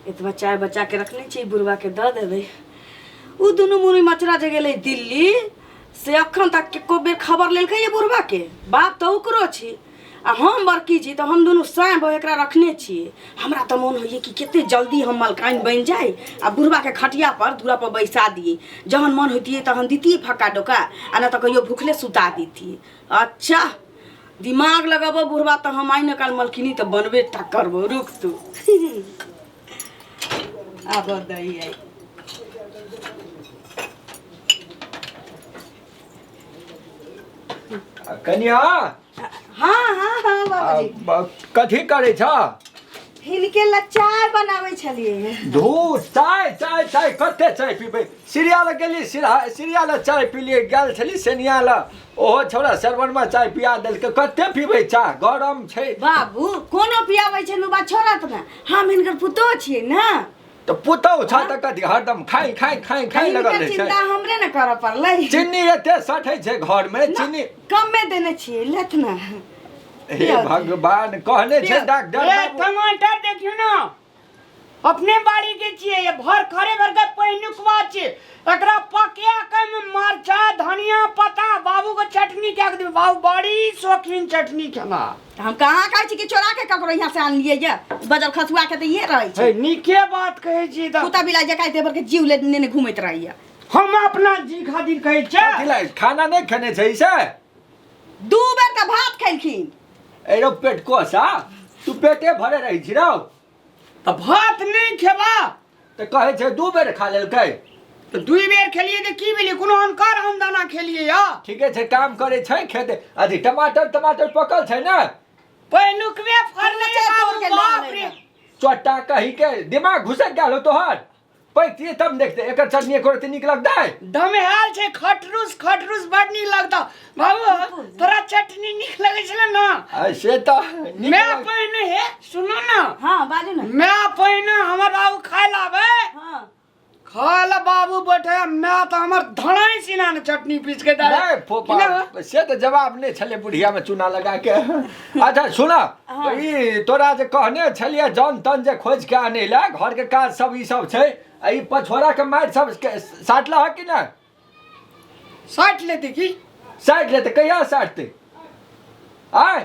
एतबा चाय बचा के रखने छी बुढ़वा के दऽ देबै। ओ दुनू मुनी मचरा जे गेलै दिल्ली से अखन तक एको बेर खबर लेलकै ये बुढ़वा के। बाप तऽ ओकरो छी आ हम बड़की छी, तऽ हम दुनू साँय बहू एकरा रखने छियै। हमरा तऽ मोन होइए कि कते जल्दी हम मलकाइन बनि जाइ आ बुढ़वाके खटिया पर दूरा पर बैसा दियै। जहन मन होइतियै तहन दितियै फक्का डोका, आ नहि तऽ कहियो भुखले सुता दितियै। अच्छा दिमाग लगबो बुढ़वा, तऽ हम आइ ने काल मलकिनी तऽ बनबे टा करबो। रुक तू, आब दही आई। कनिया। हाँ हाँ हाँ बाबूजी। कथी करै छ? हिनके ला चाय बनाबै छलियै। धू, चाय चाय चाय, कते चाय पीबै? सिरिया लग गेली, सिरिया लग चाय पीलियै। गेल छली सेनिया लग, ओहो छौड़ा सरवनमा चाय पिया देलकै। कते पीबै चाह, गरम छै। बाबू कोनो पियाबै छै बात छोड़त ने, हम हिनकर पुतोह छियै ने। तऽ पुतहु छ तऽ कथी हरदम खाइ खाइ खाइ खाइ लगल हिनकर रहै छै। चिंता हमरे ने करऽ पड़लै। चिन्नी एते सठै छै घरमे, चिन्नी कमे देने छियै, लेत ने। हे भगवान, कहने छै डॉक्टर ए बाबू। टमाटर देखियौ ने, अपने बाड़ी के छियै, ये भर खरे भर के पहिनुकवा छै। एकरा पकिया के में मरचा धनिया पत्ता बाबू के चटनी कए के देबै। बाबू बड़ी शौकीन चटनी खेला। तऽ हम कहाँ कहै छी कि चोरा के ककरो यहाँ से आनलियै ये, बजल खसुआ के तऽ ये रहै छै। हे, नीके बात कहै छी तऽ। कुत्ता बिलाइ जकाँ एते बड़के जीव ले नेने घुमैत रहैया। हम अपना जी खातिर कहै छियै। कथी लए खाना नहि खेने छै ई से? दू बेर तऽ भात खेलखिन। ए रौ पेट कोसा, तू पेटे भरे रहै छी रौ। तऽ भात नहि खेबा? तऽ कहै छै दू बेर खा लेलकै। तऽ दू बेर खेलियै तऽ की भेलै? कोनो अनकर आमदाना खेलियै या? ठीके छै, काम करै छै खेत। अथी टमाटर टमाटर पकल छै ने? पहिलुकबे फड़लै छै, तोड़ के लऽ बाप लेबै। रे। चोटा कही के दिमाग घुसक गेल हो तोहर। पैतिए तब देखते एकर चटनी एको रत्ती नीक लगतै? दमहाल छै, खटरूस खटरूस बड नीक लगता। बाबू तोरा चटनी नीक लगै छलै ने? आ, से तऽ नीक मैं पहिने, हे सुनू ने। हाँ बाजू ने। मैं पहिने हमर बाबू खाय लाबे। हाँ। खाय ला बाबू बैठे, मैं तऽ हमर धनाई सीना ने चटनी पीस के दे। नहीं, फोपा, से तऽ जवाब नहि छलै बुढ़िया में चूना लगा के। अच्छा सुन, ई तोरा जे कहने छलियै जन तन जे खोजि के आनै लए, घर के काज सब ई सब छै, आ ई पछोड़ा के मारि सब के साटला है कि नहि? साटि लेतै की? साटि लेतै, कहिया साटतै? आय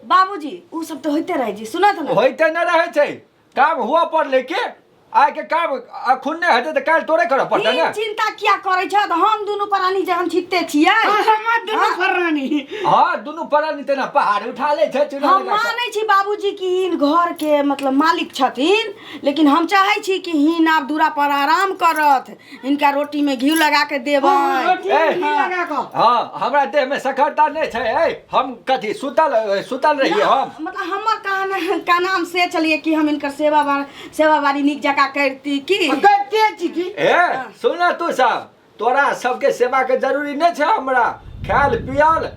बाबूजी उ सब तऽ होइते रहै छै, सुनत ने। होइते नहि रहै छै, काम हुआ पड़लै के आइ के काम अखुन नहि हेतै तऽ काल्हि तोरे करऽ पड़तै ने। ई चिंता किया करै छ? तऽ हम दुनू प्राणी जहन छिटते छियै। हमर दुनू प्राणी। हाँ, दुनू प्राणी तेना पहाड़ उठा लै छै चूना हम लगा कऽ। मानै छी बाबूजी कि हिन घर के मतलब मालिक छथिन, लेकिन हम चाहै छी कि हिन आब दूरा पर आराम करत, हिनका रोटी में घी लगा के देबै। रोटी में घी लगा कऽ। हाँ, हमरा देह में सकरता नहीं छै। ए, हम कथी सुतल सुतल रहिए हम? मतलब हमर कहना का नाम से चलिए कि हम इनकर सेवा बार सेवा बारी नीक जकाँ करती की करते छी की। ए सुन तू सब, तोरा सबके सेवा के जरूरी नहीं छै। हमरा खायल पियल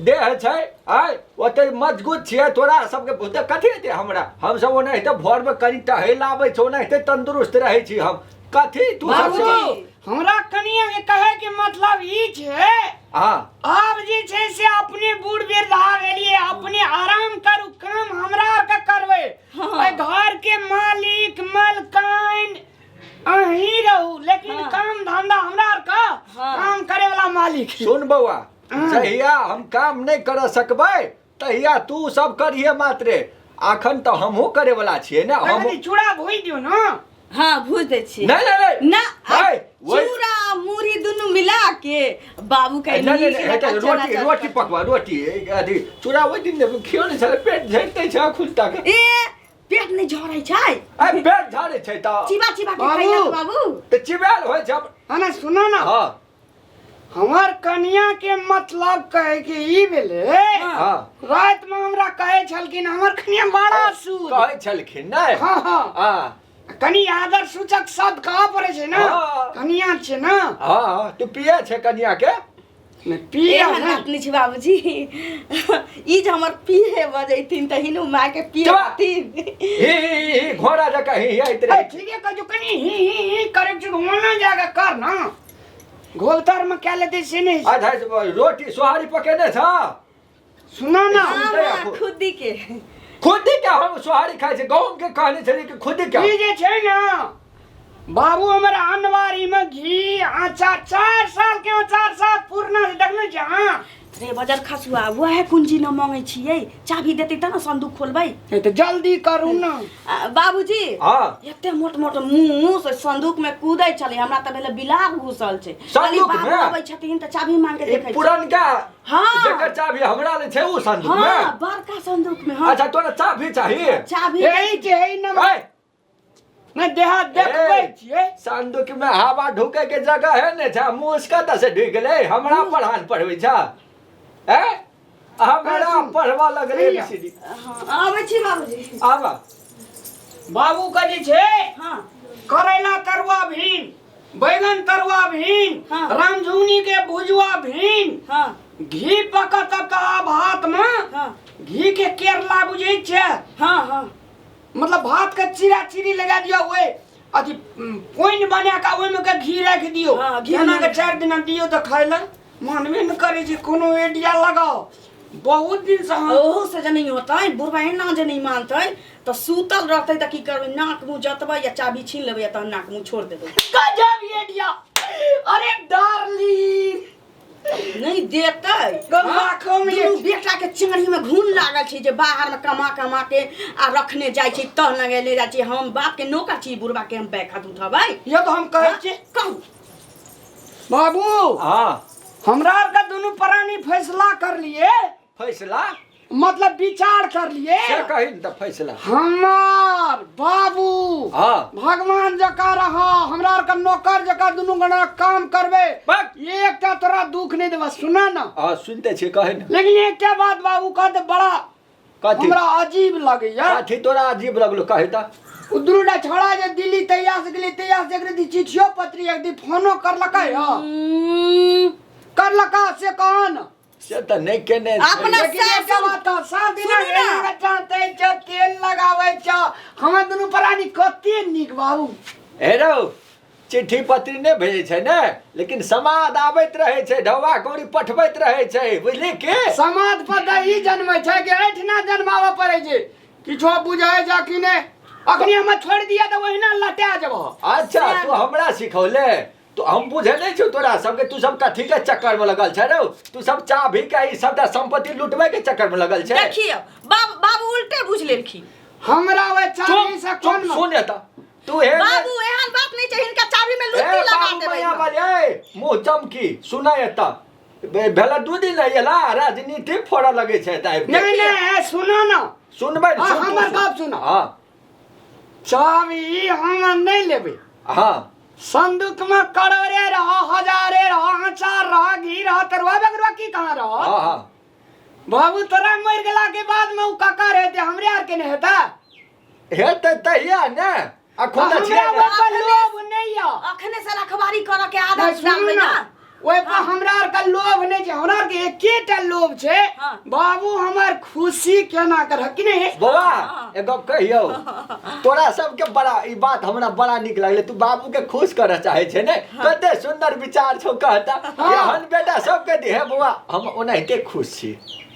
देह छै, आय ओते मजबूत छियै। तोरा सबके ओते कथी हेतै हमरा? हम सब ओनाहिते भोर में कनि टहल आबै छै, ओनाहिते तंदुरुस्त रहै छी हम। कथी तू सब बाबू, सेवा? हमरा कनिया के कहे के मतलब ई छै। हाँ। आब जे छै से अपने बूढ़ वृद्धा भेलिए, अपने आराम करू, काम हमरा आर के करबै। एहि घर के मालिक मलकाइन अहीं रहू, लेकिन काम धंधा हमरा आर के काम करे वाला मालिक। सुन बौआ, जहिया हम काम नहीं कर सकबै तहिया तू सब करिहे मात्रे। अखन तऽ हमहूँ करे वाला छियै ने हम। कनि चूड़ा भुजि दियौ ने। हाँ भूज दै छी। नहीं नहीं नहीं ना नहीं, वही- चूड़ा आ मुरही दुनू मिला के बाबू के नहीं नहीं नीक नहीं, जकाँ हेतै, चना रोटी चट रोटी कऽ। पकवा रोटी, ए, अथी चूड़ा ओहि दिन खियो नहि छलै, पेट झड़िते छै अखुन तक। ए पेट नहीं झड़ै छै। ए पेट झड़ै छै तऽ चिबा चिबा के बाबू। खइया बाबू। तऽ चिबायल होइ छै। हाँ ना सुनो ना। हाँ। हमर कनिया के मतलब कहे के ई भेलै। हाँ। रात में हमरा कहे छलखिन हमर कनिया बड़ा सूद कहै छलखिन नहि? हाँ हाँ। हाँ। कनि आदर सूचक शब्द कहऽ पड़ै छै ने। हाँ। कनिया छै ने। हाँ, तू पिए छै कनिया के? नहि, पिए एहन ने। बात नहि छै बाबूजी, ई जे हमर पीहे बजैथिन तऽ हिनू माय के चुप। पियथिन। ही ही ही घोड़ा जकाँ ही ही आइत ए, रहे। ठीके कहै छौ, कनि ही ही ही करै छै ओना जाके कर ना, घोलतर में क्या लेते से नहीं। अच्छा, रोटी सोहारी पकेने छ? सुनो ना। हाँ, हाँ, खुदी के। खुद के हम सोहारी खाइ छै गहूँम के कहने छलियै कि खुद के ई जे छै ने बाबू हमर अनवारी में घी अचार 4 साल के अचार साथ पुरना से देखने छी हाँ। रे बजर खसुआ, वएह कुंजी न मांगै छियै। चाभी देतै तऽ ने संदूक खोलबै। ए तऽ जल्दी करू ने। बाबूजी। हाँ। एते मोट मोट मुँह से संदूक में कूदै छलै, हमरा तऽ भेलै बिलार घुसल छै। संदूक कहली, में? बाबू अबै छथिन तऽ चाभी मांग के ई देखै छी। पुरनका हाँ। जकर चाभी हमरा ले छै ओ संदूक हाँ में? बड़का संदूक में, हाँ। अच्छा, तोरा चाभी चाही? चाभी। यही छै, हे न। ए, नहि देहा देखबै ए, छियै। संदूक में हवा ढुके के जगह है ने छै, मुस कतऽ से ढुक गेलै? हमरा पढ़ान पढ़बै छ? ए, हमरा पढ़वा लगलै। सुनिया। ABCD। हाँ, आबै छी बाबूजी। आब। बाबू के जे छै करैला तरुआ भीन, बैगन तरुआ भीन, रामझुंगनी के भुजुआ भीन, घी पकत तऽ भात में घी के केरला बुझै छै? हाँ हाँ। मतलब भात के चीरा चीरी लगा दियो, ओहि अथी पानि बना के ओहिमे के घी राखि दियो। हाँ, घी। एना के 4 दिन दियो तऽ खाय लए मनबे नहि करै छै। कोनो आइडिया लगाओ, बहुत दिन से हम ओहो से जे नहीं होतै, बुढ़बा एना जे नहीं मानतै तऽ सूतल रहतै तऽ की करबै? नाक मुँह जतबै या चाभी छीन लेबै या तहन नाक मुँह छोड़ देबै। गजब आइडिया, अरे डार्लिंग। नहीं देतै। लाखों में दुनू एक। बेटा के चिंगड़ी में घून लागल छै जे बाहर में कमा कमा के आ रखने जाइ छै, तह लगेले जाइ छै। हम बाप के नौकर छी, बुढ़बा के हम बैक हाथ उठबै? ये तो हम कहै छी। कहू। बाबू। हाँ। हमरा आर के दुनू प्राणी फैसला कर लिए। फैसला? मतलब विचार कर लिए। से कही ने तऽ फैसला। हमार बाबू भगवान जका रहा, हमरा आर के नौकर जका दुनू गणा काम करबे। बक। एकटा तोरा दुख नहीं देबा, सुना ना। हाँ, सुनते छियै, कहे ने। लेकिन एकटा बात बाबू कहते बड़ा कथी? हमरा अजीब लगैया। कथी तोरा अजीब लगलो, कहे तऽ। उ दुनूटा छोड़ा जे दिल्ली तैया से गेलै, तैया से एक दिन चिठियो पत्री, एक दिन फोनो करलकै ह? करलका से कह न। से तऽ नहि केने छै। अपना लेकिन सास एकटा बात कह, 7 दिन सुनू ना। चाहते छ, तेल लगाबै छ, हमर दुनू प्राणी कते नीक बाबू। हे रौ, चिट्ठी पत्री नहि भेजै छै ने, लेकिन समाद आबैत रहै छै, ढौआ कौड़ी पठबैत रहै छै, बुझली की? समाज पर तऽ ई जन्मै छै कि एहिठिना जन्माबऽ पड़ै छै। किछो बुझै छै कि नहि? अखनी हम छोड़ि दिअ तऽ ओहिना लटा जेबह। अच्छा, तू हमरा सिखौले? तो हम बुझे नहीं छौ तोरा सबके। तू सब कथी के चक्कर में लगल छै रौ? तू सब चाभी के ई सबटा संपत्ति लुटबै के चक्कर में लगल छै? देखियौ बाबू, बाबू उल्टे बुझ लेलखिन। हमरा ओहि चाभी से चुप। कोन सुन एतऽ तू हे। बाबू, एहन बात नहीं छै, हिनका चाभी में ए लुत्ती लगा बाबू देबै। मैया वाली, ए मुँह चमकी, सुना एतऽ। भेला 2 दिन अयला, राजनीति फोड़ऽ लगै छै एतऽ आबि के। नहीं नहीं, सुनो ना। सुनबै ने, हाँ, सुन तू, हमर सुन। गप सुन। चाभी हम नहीं लेबै। संदूक में करोड़े रह, हजारे रह, अचार रह, घी रह, तरुआ बगरुआ की कहाँ रह। हाँ हाँ बाबू, तोरा मर गेला के बाद में उ काका रहते, हमरे आर के नहीं हेता? हेतै तहिया ने, अखन तऽ छियै हमरा ने। ओहि पर लोभ नहीं है। अखने से रखवारी करऽ के नहीं, आदत सुनू डालबै ना, ना। ओहि पर हमरा आर के लोभ नहीं छै। हमरा आर के एकेटा लोभ छै। बाबू हमर खुशी केना कर कि नहीं? बौआ, एगो कहियौ, तोरा सबके बड़ा ई बात हमरा बड़ा नीक लगलै। तू बाबू के खुश करऽ चाहै छै ने? कते सुंदर विचार छौ। कहता एहन बेटा सबके दिहे। बौआ, हम ओनाहिते खुश छी।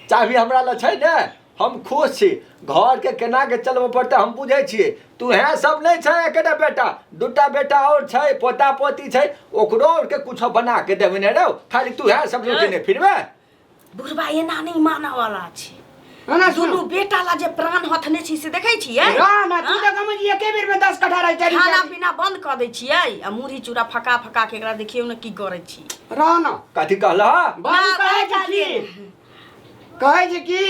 चाभी हमरा लग छै ने, हम खुश छी। घर के केना के चलबऽ पड़तै, हम बुझै छियै। तू है सब नहि छै एकेटा बेटा, दूटा बेटा और छै, पोता पोती छै, ओकरो और के कुछो बना के देबै ने रौ? खाली तू है सब लुटेने फिरबे? बुढ़बा एना नहीं मानऽ वाला छै। ना ना, सुनू। दुनू बेटा ला जे प्राण हथने छी से देखै छियै। ना ना, तू तऽ कम एके बेर में 10 कट्ठा रह चारि। खाना पीना बंद कऽ दै छियै आ मुरही चूड़ा फका फका के एकरा देखियौ ने की करै छी। रह ना। कथी कहलह? बाबू ना, कहै छै की, कहै छै की,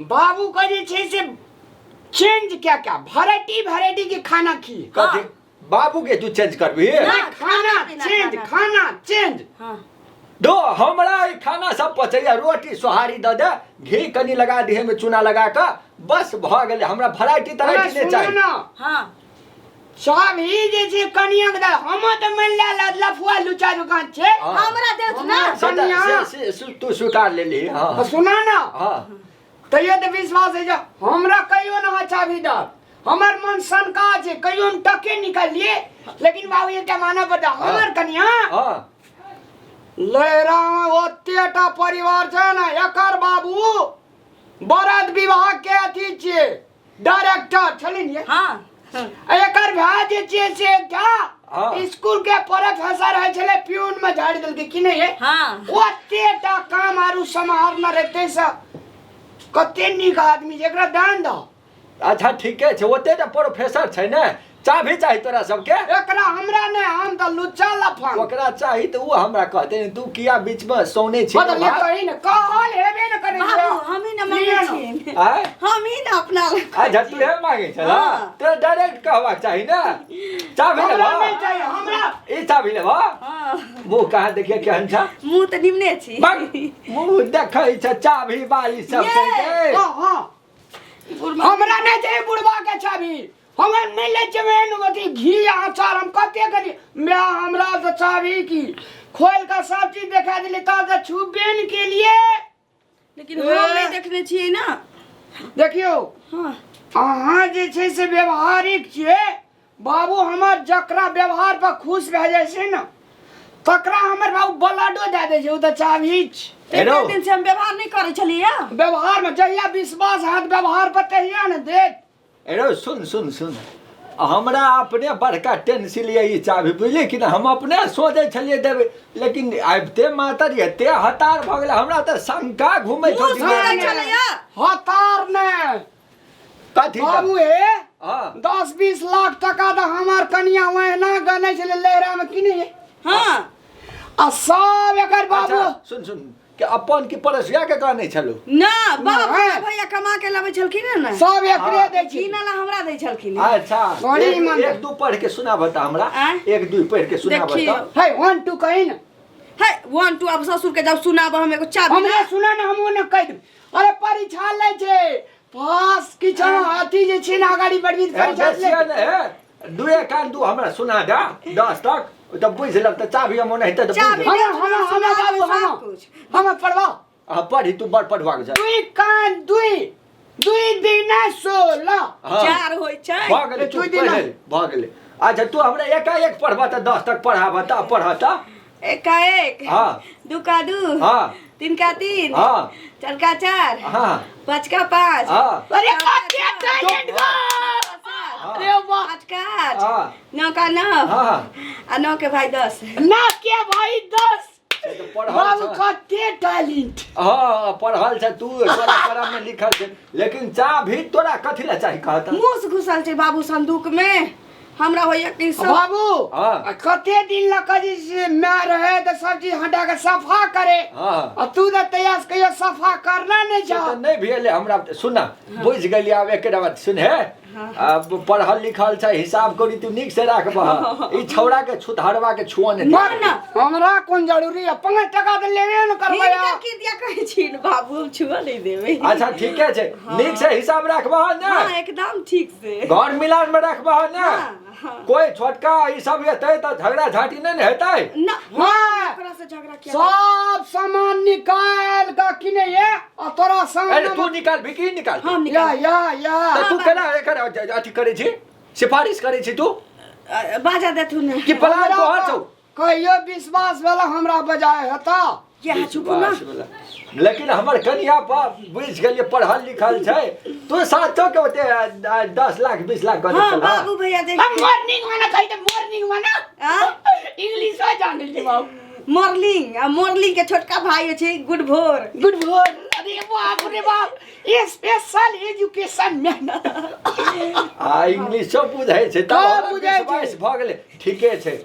बाबू कहै जे छै से चेंज क्या क्या वेराइटी वेराइटी के खाना खी। कथी, बाबू के तू चेंज करबी? ना, खाना पीना, चेंज। खाना। खाना चेंज। दो हमरा ई खाना सब पचैया। रोटी सोहारी दऽ दे, घी कनि लगा दिहे में चूना लगा कऽ, बस भऽ गेलै। हमरा वेराइटी तराइटी नहि सुनू चाही। ना। चाभी जे छै कनिया के दे, हम तऽ मान ले लफुआ लुचा दुकान छै। हमरा देत ना। से तऽ- कनिया। से तू स्वीकार लेली, हाँ। सुना ना। हाँ। तैयो तऽ विश्वास है जे हमरा कहियो ना चाभी दऽ, हमर मन सनका छै, कहियो हम टके निकालिए। लेकिन बाबू, एकटा मानऽ पड़ता, हमर कनिया लहरा ओतेटा परिवार छै ने एकर बाबू। बरद विभाग के अथी छियै, डायरेक्टर छलिन ये। हाँ। आ एकर भाय जे छियै से एकटा हाँ। स्कूल के प्रोफेसर होइ छलै, प्यून में झाड़ि देलकै कि नहि ये? हाँ। ओते टा काम आरू सम्हारने रहतै से कते नीक आदमी छै, एकरा दान दहो। अच्छा ठीके छै, ओते तऽ प्रोफेसर छै ने। चाभी चाही तोरा सबके? एकरा हमरा नहि, हम तऽ लुच्चा लफंग। ओकरा चाही तऽ ओ हमरा कहते ने, तू किया बीच में सौने छी? बदल ले कही ने, कहल हेबे ने करै छै। बाबू हम ही ना मांगे लिअ ने। छियै। आँय? हम ही ना अपना लग। अच्छा तू हे मांगे छल? हाँ। तोरा डायरेक्ट कहबाक चाही ने। चाभी हमरा लेबह? नहि चाही हमरा। ई चाभी लेबह? हाँ। मुँह कहाँ देखिए केहन छ? मुँह तऽ निमने छी। बक, मुँह देखै छ चाभी बाली सब ये। कहिके। हाँ हाँ, हमरा नहि चाही बुढ़वा के चाभी, हमरा नहि लै छै एहन अथी घी अचार। हम कते करी मैं, हमरा तऽ चाभी की खोल कऽ सब चीज देखा देली तब तऽ छुबे ने केलिए। लेकिन हम नहि देखने छियै ना। देखियौ। हाँ। अहाँ जे छै से व्यवहारिक छियै बाबू। हमर जकरा व्यवहार पर खुश भए जाइ छै ने, तकरा हमर बाबू ब्लडो दए दै छै। ओ तऽ चाभी छै। हेलो। एते दिन से हम व्यवहार नहि करै छलियै। व्यवहार में जहिया विश्वास हाथ व्यवहार पर तहिया ने देत। एरो सुन सुन सुन, हमरा अपने बड़का टेंशन ये ई चाभी, बुझली कि ना? हम अपने सोचै छलियै देबै, लेकिन आबिते मातर एते हतार भऽ गेलै, हमरा तऽ शंका घूमै छौ मुँह दिमागमे। सुनै छलैया। हतार ने। कथी तऽ? बाबू हे, हाँ। 10-20 लाख टका तऽ हमर कनिया ओहिना गनै छलै लहरा में कि नहि? हाँ। आ सब एकर बाबू। अच्छा, सुन सुन, के अपन की पड़ोसिया के कहने छलू? ना बाबू। नहि। भैया कमा के लाबै छलखिन ने। सब एकरे दै छै। किनऽ ला हमरा दै छलखिन। अच्छा। बड़ी एक, ईमानदार। एक दू पढ़ के सुनाबह तऽ हमरा। आँय? एक दू पढ़ के सुनाबह। देखियौ। तऽ है 1 2 कही ने। है 1 2, आब ससुर के जब सुनाब हम एगो चाभी हमरे सुना ने, हमहूँ ने कहि देब। अरे परीक्षा लै छै, पास किछु अथी जे छै ने, अगाड़ी बढ़बी तऽ परीक्षा लै बेसिया ने हे, दुए कान दू हमरा सुना दे 10 तक तऽ बुझि लेब, तऽ चाभी हम ओनाहिते तऽ बुझि चाभी लेब। हमरा हमरा हमरा बाबू सब हमरा कुछ। हमरा पढ़वाओ। हाँ, पढ़ी तू, बड़ पढ़बाक छै। दुई कान दुई दुई दिना 16। हाँ। 4 होइ छै। भऽ गेलै, चुप। दुई दिना। पढ़ि भऽ गेलै। अच्छा तू हमरा एकाएक पढ़बह तऽ 10 तक पढ़ाबह तऽ पढ़ह तऽ। एक का एक। हाँ। दू का दू। हाँ। तीन का तीन। हाँ। चार का चार। हाँ। पाँच का पाँच। हाँ। अरे कते टैलेंट बा! सात। अरे वाह! आठ का आठ। हाँ। नौ का नौ। हाँ। आ नौ के भाई 10। ना के भाई 10। से तऽ पढ़ल बाबू छ। कते टैलेंट। हाँ पढ़ल छै तू, तोरा करम में लिखल छै, लेकिन चाभी तोरा कथी लए चाही कहत? मुँह से घुसल छै बाबू संदूक में, हमरा होइया कि सब। बाबू। हाँ। आ कते दिन लग जे से माय रहे तऽ सब चीज हटा के सफा करे। हाँ। आ तू तऽ तैयार कहियो सफा करना नहीं से जा। तऽ नहि भेलै हमरा। सुन, बुझि गेलियै। आब एकटा बात सुन हे, आब पढ़ल लिखल छै, हिसाब करी तू नीक से राखबह। ई छौड़ा के छुतहरवा के छुअ नहि मर दिहऽ। ना, हमरा कोन जरूरी है? 5 टका तऽ लेबे ने करबै। हिनकर की दिया कहै छी ने बाबू, हम छुअ नहि देबै। अच्छा ठीके छै, नीक से हिसाब राखबह ने? हाँ एकदम ठीक से। घर मिलान में राखबह ने? हाँ, हाँ। कोई छोटका ई सब एतै तऽ झगड़ा झांटी नहि ने हेतै? ना। हाँ। ओकरा से झगड़ा किया? सब सामान निकाल के किने ये आ तोरा अरे सामने। तू निकाल भी की निकाल? हम या निकाल। या या। तऽ तू केना एकर अथी करै छी, सिफारिश करै छी तू? बाजा देथुन ने। कि प्लान हमरा तोहर छौ? कहियो विश्वास वाला हमरा बजाय हेता? यहाँ चुप ना। विश्वास वाला। लेकिन हमर कनिया पर बुझि गेलियै, पढ़ल लिखल छै। तू सातो के ओते 10 लाख 20 लाख गने हाँ छलह? बाबू भैया देख। हम मॉर्निंग वाला कहि दे, मॉर्निंग वाला। आ? इंग्लिश जानै छी बाबू। मॉर्निंग, आ मॉर्निंग के छोटका भाई छै गुड भोर। गुड भोर। अरे बाप रे बाप, स्पेशल एजुकेशन में। आ इंग्लिशो बुझै छै तब? हाँ, हमरा बुझै छै। विश्वास भऽ गेलै, ठीके छै।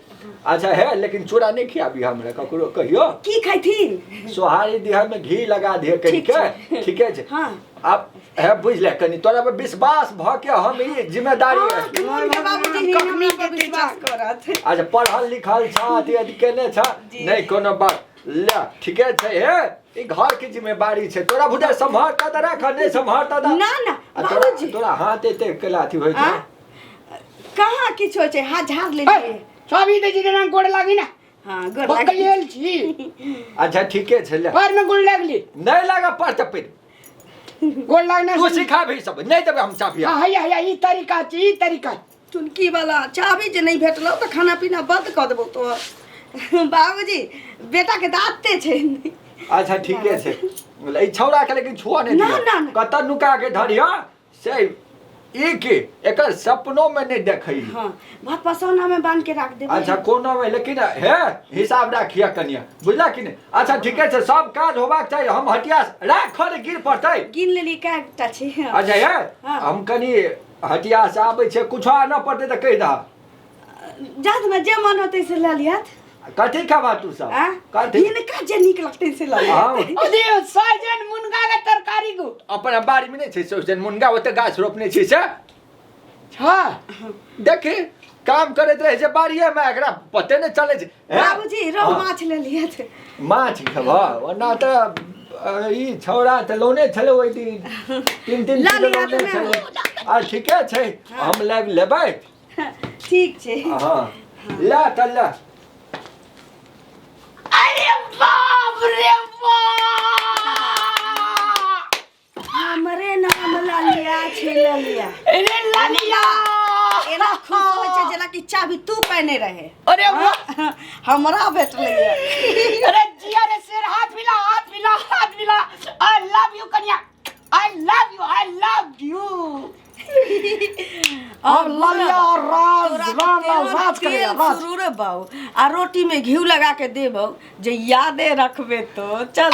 अच्छा हे, लेकिन चूड़ा नहि खियाबी हमरा ककरो कहियो। की खैथिन? सोहारी दिह में घी लगा दिह कनि ठीक के। छै। ठीके छै। हाँ। आब हे बुझि ले कनि, तोरा पर विश्वास भऽ के हम ई जिम्मेदारी। हाँ, मोन के बाबूजी कखनी हमरा पर देतै? विश्वास करत। अच्छा पढ़ल लिखल छ, अथी अथी केने छ। जी। नहि कोनो बात, ले ठीके छै। हे ई घर के जिम्मेदारी छै तोरा, बुझे सम्हारता तऽ राख, नहि सम्हारता तऽ ना ना। आ तोरा बाबूजी। तोरा हाथ एते केला अथी होइ छै? आ? कहाँ किछु होइ छै, हाथ झाड़ लेलियै। चाभी दै छी जेना गोड़ लागी ना। हाँ गोर लागी। बकलेल छी। अच्छा ठीके छै, ले। पैर में गोड़ लागली। नहि लागा पर चप्पल। गोड़ लागना। तू सिखाबी सब, नहि देबै हम चाभी। हाँ हैया हैया, ई तरीका छी, ई तरीका। चुनकी वाला चाभी जे नहि भेटलौ तऽ खाना पीना बंद कऽ देबौ। तो बाबूजी बेटा के तऽ आदते छै। अच्छा ठीके छै। ई छौड़ा के लेकिन छुआ नहि ना, दिअ। ना, ना। कतऽ नुका के धरिह से ई के एकर सपनो में नहीं देखई। हाँ, भात पसौना में बांध के रख देबै। अच्छा कोनो में, लेकिन हे हिसाब राखिए कनिया, बुझला कि नहीं? अच्छा ठीके छै, सब काज होबाक चाही। हम हटिया राख रे गिर पड़तै। गिन लेली कएटा छै। अच्छा हे हाँ। हम कनि हटिया से आबै छियै, कुछो आनऽ पड़तै तऽ कहि दह। जात में जे मन होतै से लऽ लिहत। कथी खेबा तू सब? आ? कथी? हिनका जे नीक लगतै से लऽ हाँ। लिहत। अरे सहजन मुनगा के तरकारी को अपन बाड़ी में नहीं छै सोचन मुनगा, ओते गाछ रोपने छै से। हाँ देखी काम करैत रहै छै बाड़िए में, एकरा पते नहि चलै छै। हैं? बाबूजी रोहु हाँ। माछ ले लिहत। माछ खेबह? ओना तऽ ई छौड़ा तऽ लौने छलै ओहि दिन तीन तीन लऽ किलो लिहत लौने ने। छलै। आ ठीके छै, हम लाबि लेबै। ठीक छै। हँ ले तऽ ले। अरे बाप रे बाप, हमरे नाम ललिया छै, ललिया। अरे ललिया एना खुश होइ छै जेना कि चाभी तू पहने रहे। अरे वाह, हमरा भेटलै। अरे जिया रे शेर, हाथ मिला, हाथ मिला, हाथ मिला। I love you कन्या, I love you, I love you. अब ललिया राज राम लाल राज करेगा राज। सुरूरे बाऊ, आ रोटी में घी लगा के देबौ जे यादे रखबे तो चल।